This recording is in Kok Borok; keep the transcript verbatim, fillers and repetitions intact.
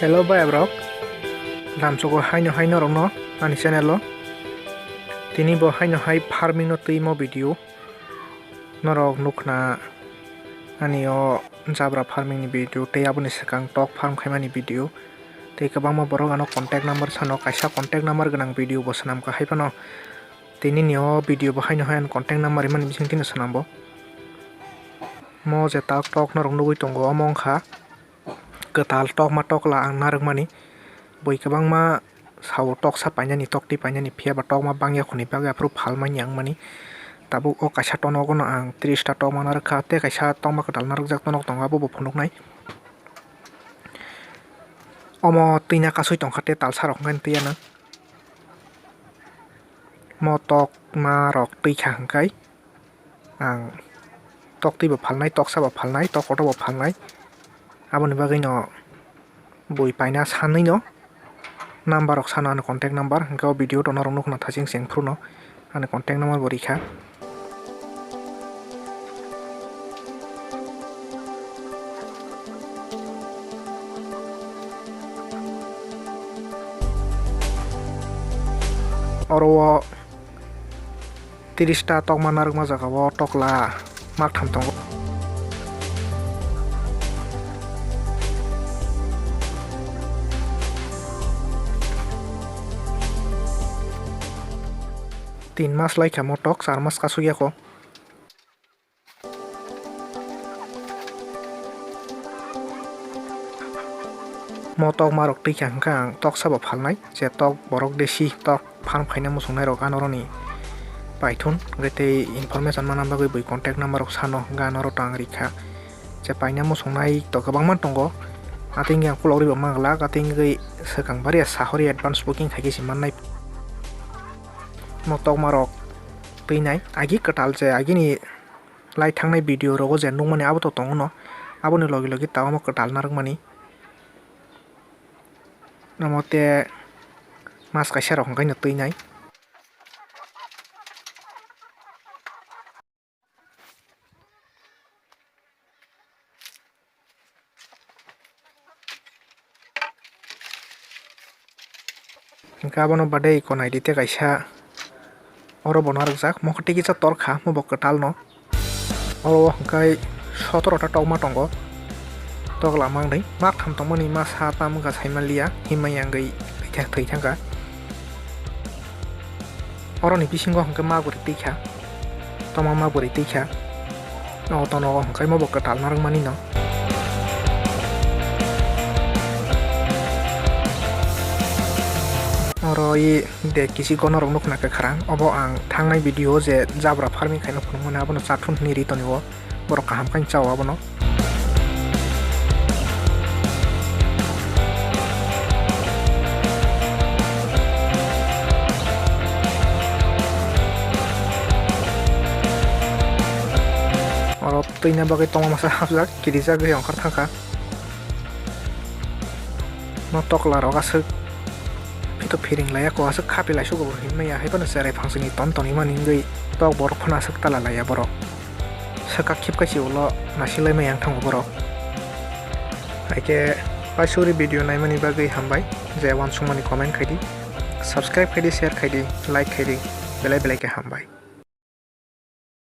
Hello bai abrok, lamsogo haino hai norokno ani channel o. Tini bo haino hai farming no twimo video norok nukna ani o jabra farming ni video tei aboni swkang tok farm khaimani video tei kwbangma borok ano contact number sano, kaisa contact number gwnang video bo swnamkha hai phano. Tini ni o video bo haino hai ani contact number rimani bising tino swnambo. Mo je tak tok norok nugwi tongo omo wngkha kwtal tokma tokla ang narwkmani. Bui kwbangma sao toksa painani, toktwi painani, phiya ba tokma bangya khoni bagwi aphuru phalmani ang mani. Tabuk o kaisa tonogono ang tris ta tokma narwkha, tei kaisa tokma kwtal narwkjak tonok tongo, abo bo phunuknai. Omo twina kasui tongkha, tei talsa rok hwnkhai twi anw. Mo tokma rok twi kha hwnkhai. Ang toktwi bo phalnai, toksa bo phalnai, tok kotor bo phalnai. Aboni bagwi no bui paina sanwi no number rok sano ani contact number, hwnkhe o video to norok nukna thaching cheng phuru no ani contact number bo rikha. Oro o tris ta tokma narwkma jaga o tokla maktham tongo. Tin mas lai kha mo tok, char mas kasuk ya kho. Mo tokma rok twi kha hwnkhe ang toksa bo phalnai, je tok borok desi tok farm khaina muchungnai rok anoroni paithun hwnkhe tei information manna bagwi bui contact number rok sano hwnkhe anorok to ang rikha. Je paina muchungnai to kwbangma tongo, atwngwi ang khulok riba manglak, atwngwi swkang baria sahori advance booking khaikhe se mannai. Mo tokma rok twinai agi kwtal je agini lai thangnai video rogo je nukmani abo to tongo no, aboni logi logi tabuk kwtal narwkmani. Omo te mas kaisa rok hwnkhe no twinai. Hwnkhe abono bade iko naidi tei kaisa oro bo narwkjak, mokhe tikisa torkha, omo bo kwtal no. Oro o hwnkhe sotoro ta tokma tongo. Tokla mangdai maktham tongmani masa tam wngkha saimanliya, himma yangwi thwi thangkha. Oroni bisingo hwnkhe ma bwrwi twi kha, tongma ma bwrwi twi kha. O tono o hwnkhe mo bo kwtal narwkmani no. Oro i de kisi gonorok nukna kwkhwrang, obo ang thangnai video o je jabra farming khaina phunukmani abono chathun hwnwi ri tonwi o. Borok kaham khe chao abono. Oro twina bagwi tongma masa hapjak, kirijagwi ongkhor thangkha. No tokla rok aswk phito phiring laiya ko, aswk khapi laisugo bo hinmaya, hai phano cherai phangsini ton tonwi mani wngwi tok borok phano aswk tala laiya borok. Swkak khip kaisi ulo nasilai maya wng thango borok. Hai khe paisuri video naimani bagwi hambai, je uansukmani comment khai di, subscribe khai di, share khai di, like khai di, belai belai khe hambai.